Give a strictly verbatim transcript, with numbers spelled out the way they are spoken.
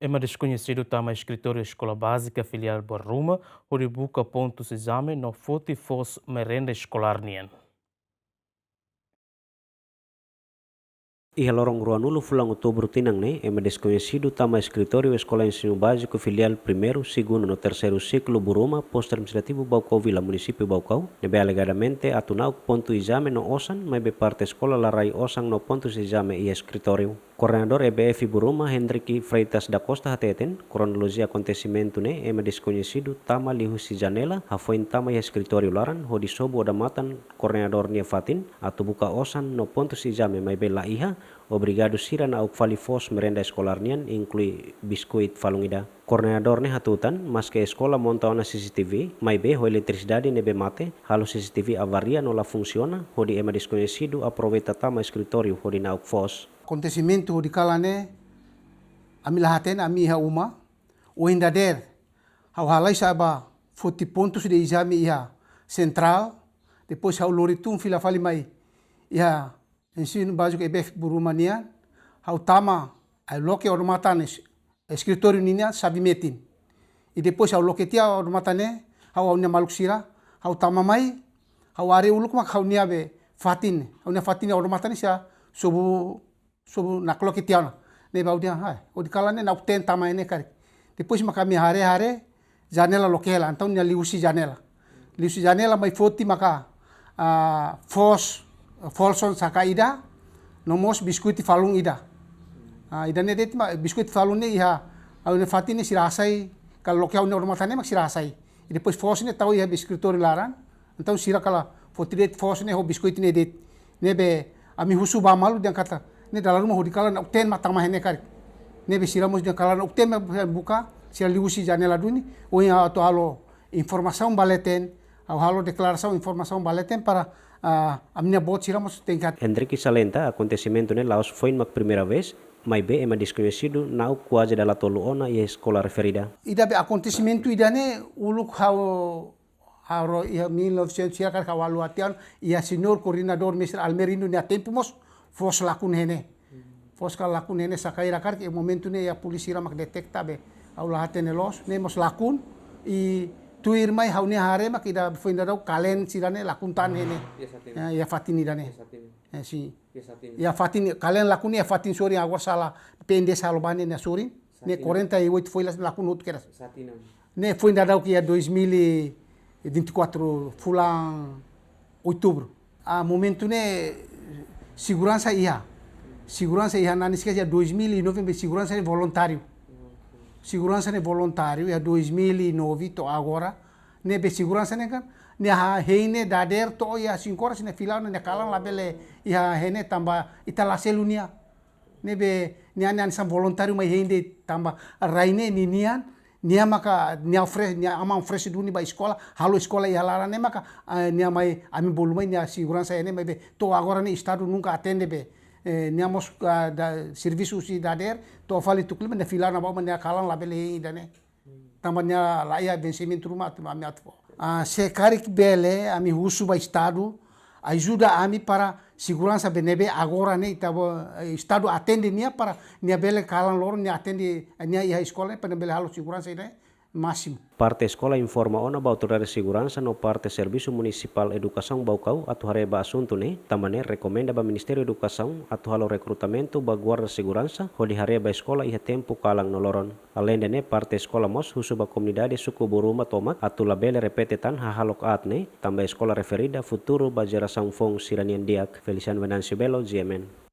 Ema deskoñesidu tama eskritóriu Eskola Bázika Filiál Boruma hodi buka pontus ezame no foti foos merenda eskolár nian. Iha loron ruanulu fulan Outubru tinan ne'e, ema deskoñesidu tama eskritóriu Eskola Ensinu Báziku Filiál Primeiru, Segundu no Terseiru Siklu Boruma, Postu Administrativu Baucau Vila, Munisípiu Baucau, ne'ebé alegadamente atu na'ok pontu ezame no osan, maibé parte eskola la rai osan no pontus ezame iha eskritóriu. Koordenadór E B F Boruma, Hendrick Freitas da Costa hateten, kronolojia akontesimentu ne'e ema deskoñesidu tama liuhusi janela, hafoin tama iha eskritóriu laran, hodi sobu odamatan koordenadór nia fatin, atu buka osan no pontus ezame maibé la iha, obriga sira na'ok fali foos merenda eskolár nian, inklui biskuit falun ida. Koordenadór ne'e hatutan, maske eskola monta ona C C T V, maibé ho eletrisidade ne'ebé mate, halo C C T V avaria no la funsiona, hodi ema deskoñesidu aproveita tama eskritóriu hodi na'ok foos. Akontesimentu hodi kalan ne'e, ami la hatene, ami iha uma, ohin dadeer ha'u halai sa'e ba foti pontus de ezame iha sentrál, depois ha'u lori tun fila fali mai iha Ensinu Báziku E B F Boruma nian, ha'u tama, ha'u loke odamatan es-, eskritóriu ninia xave metin. I depois ha'u loke tiha odamatan ne'e, ha'u, ha'u-nia maluk sira, ha'u tama mai, ha'u haree uluk mak ha'u-nia be fatin, ha'u-nia fatin odamatan ne'e sira sobu, sobu nakloke tiha ona. Ne'ebé ha'u dehan, hai, hodi kalan ne'e na'ok-teen tama iha ne'e karik. Depois mak ami haree-haree, janela loke hela, entaun nia liuhusi janela. Liuhusi janela mai foti maka, ah, foos, foos saka ida, no mós biskuit falun ida. Ah, ida-ne'e de'it mak, biskuit falun ne'e iha, ha'u-nia fatin ne'e sira hasai, kalau loke ha'u-nia odamatan ne'e mak sira hasai. I depois foos ne'e tau iha eskritóriu laran, entaun sira kala foti de'it foos ne'e ho biskuit ne'e de'it. Ne'ebé ami husu ba malu dehan katak, ne'e dala ruma hodi kalan na'ok-teen mak tama iha ne'e karik. Ne'ebé sira mós dehan kalan na'ok-teen mak buka, sira liuhusi janela duni, ohin ha'u atu halo informasaun ba leten, ha'u halo deklarasaun informasaun ba leten para, ah, ami-nia boot sira mós tenke hatene. Hendrick salienta, akontesimentu ne'e la'ós foin mak primeira vez, maibé ema deskoñesidu na'ok kuaze dala tolu ona iha eskola referida. Ida be akontesimentu ida-ne'e uluk ha'u ha'u rona iha mil novecentos sira karik ha'u haluha tiha ona, iha señór koordenadór mestre Almerindo nia tempu mós foos lakon iha ne'e. Foos kala lakon iha ne'e saka ida karik, iha momentu ne'e iha polísia sira mak deteta be ha'u la hatene loos, ne'e mós lakon, i tuirmai ha'u-nia haree mak ida foin daudauk kalen sira-ne'e lakon tan iha ne'e. Iha fatin. Ya, iha fatin ida-ne'e. Iha fatin. Eh, sin. Iha fatin. Iha fatin, kalen lakon iha fatin sorin agora sala P N D S halo ba ne'e nia sorin. Ne'e kuarenta e oitu folhas lakon hotu kedas. Satina. Ne'e foin daudauk iha dois mil e vinte e quatro fulan Outubru. Ah, momentu ne'e seguransa iha. Seguransa iha, na'in-sika iha dois mil e nove be seguransa ne'e voluntáriu. Seguransa ne'e voluntáriu iha dois mil e nove to'o agora. Ne'ebé seguransa ne'e kan, nia ha-, hein ne'e dadeer to'o iha cinco horas nia fila ona, nia kalan labele iha hein ne'e tanba ita la selu nia. Ne'ebé nia, nia hanesan voluntáriu mai hein de'it tanba rai ne'e ninian, nia maka, nia ofre-, nia aman oferese duni ba eskola, halo eskola iha laran ne'e maka, eh, nia mai, ami bolu mai nia seguransa iha ne'e maibé to'o agora ne'e Estadu nunka atende be. Eh, nia mós, ah, da, servisu husi dadeer, to'o fali tuku liman, nia fila ona ba uma, nia kalan labele hein ida-ne'e. Tanba nia la iha vensimentu ruma atu ami atu fó. Ah, se karik bele, ami husu ba Estadu, ajuda ami para seguransa be ne'ebé agora ne'e ita bo, eh, Estadu atende nia para nia bele kalan loron nia atende nia iha eskola ne'e para nia bele halo seguransa ida-ne'e másimu. Parte eskola informa ona ba autoridade seguransa no parte Servisu Munisipál Edukasaun Baucau atu haree ba asuntu ne'e, tanba ne'e rekomenda ba Ministériu Edukasaun atu halo rekrutamentu ba guarda seguransa hodi haree ba eskola iha tempu kalan no loron. Aleinde ne'e, parte eskola mós husu ba komunidade suku Boruma tomak atu labele repete tan hahalok aat ne'e, tanba eskola referida futuru ba jerasaun foun sira-nian di'ak. Feliciano Venâncio Belo, G M N.